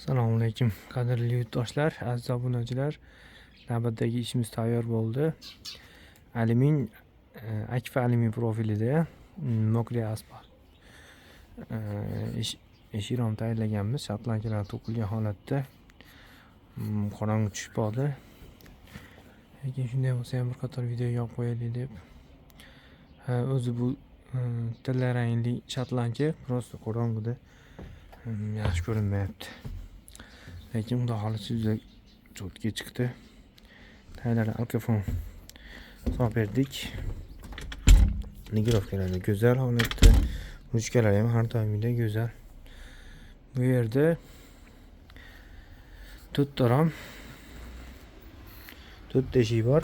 Assalomu alaykum, qadrli yurtdoshlar, aziz obunachilar. Navbatdagi ishimiz tayyor bo'ldi. Alyumin, akfa alyumin profilida mokriy asfalt. Eshik rom tayyorlaganmiz. Shotlandkalar to'kilgan holatda. Qorong'i tushib qoldi. Lekin shunday bo'lsa ham bir qator video yopib qo'yaylik deb. Ha, o'zi bu tilla rangli shotlandka просто qorong'ida yaxshi ko'rinmayapti. Lekin xudo xohlasa juda cho'tga chiqdi. Taylari alkafon solib berdik. Nigirovkalarda go'zal holatda, ruchkalari ham har doimgidek go'zal. Bu yerda to'rtta rom, to'rtta eshik bor.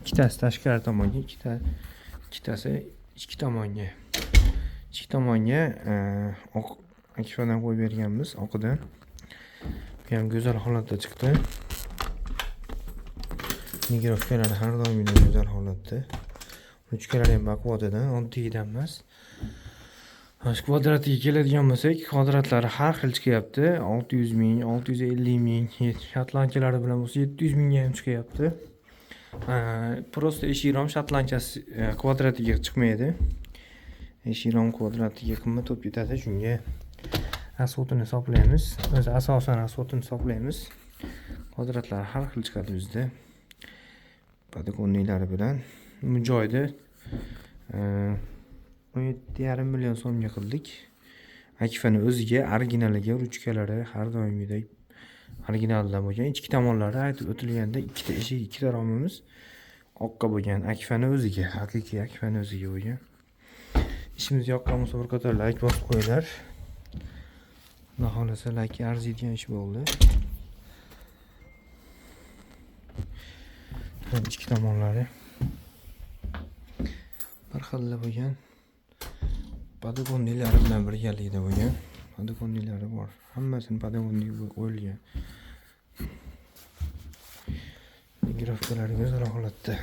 Ikkitasi tashqari tomonga, ikkitasi ichki tomonga. Ichki tomonga oq akfadan qo'yib berganmiz, oqidan. Bu ham go'zal holatda chiqdi. Nigirovkalari har doimgidek go'zal holatda. Ruchkalari ham baquvvatidan, oddiydan emas. Shu kvadratiga keladigan bo'lsak, kvadratlari har xil chiqyapti. 600 ming, 650 ming, shotlandkalari bilan bo'lsa 700 mingga ham chiqyapti. Просто eshik rom shotlandkasi kvadratiga chiqmaydi. Eshik rom kvadratiga qimmat bo'lib ketadi, shunga расход ini hisoblaymiz. O'zi asosan расход ini hisoblaymiz. Kvadratlari har xil chiqadi bizda. Подоконник lari bilan bu joyda 17,5 million so'mga qildik. Akfani o'ziga, originaliga, ruchkalari har doimgidek originaldan bo'lgan. Ichki tomonlari aytib o'tilganda ikkita eshik, ikkita romimiz oqqa bo'lgan. Akfani o'ziga, haqiqiy akfani o'ziga bo'lgan. Ishimiz yoqqan bo'lsa bir qator layk bosib qo'yinglar. Xudo xohlasa laykka arziydigan ish bo'ldi. Ichki tomonlari bir xilda bo'lgan. Подоконник lari bilan birgalikda bo'lgan. Подоконник lari bor. Hammasini подоконник qo'yilgan. Nigirovkalari go'zal holatda.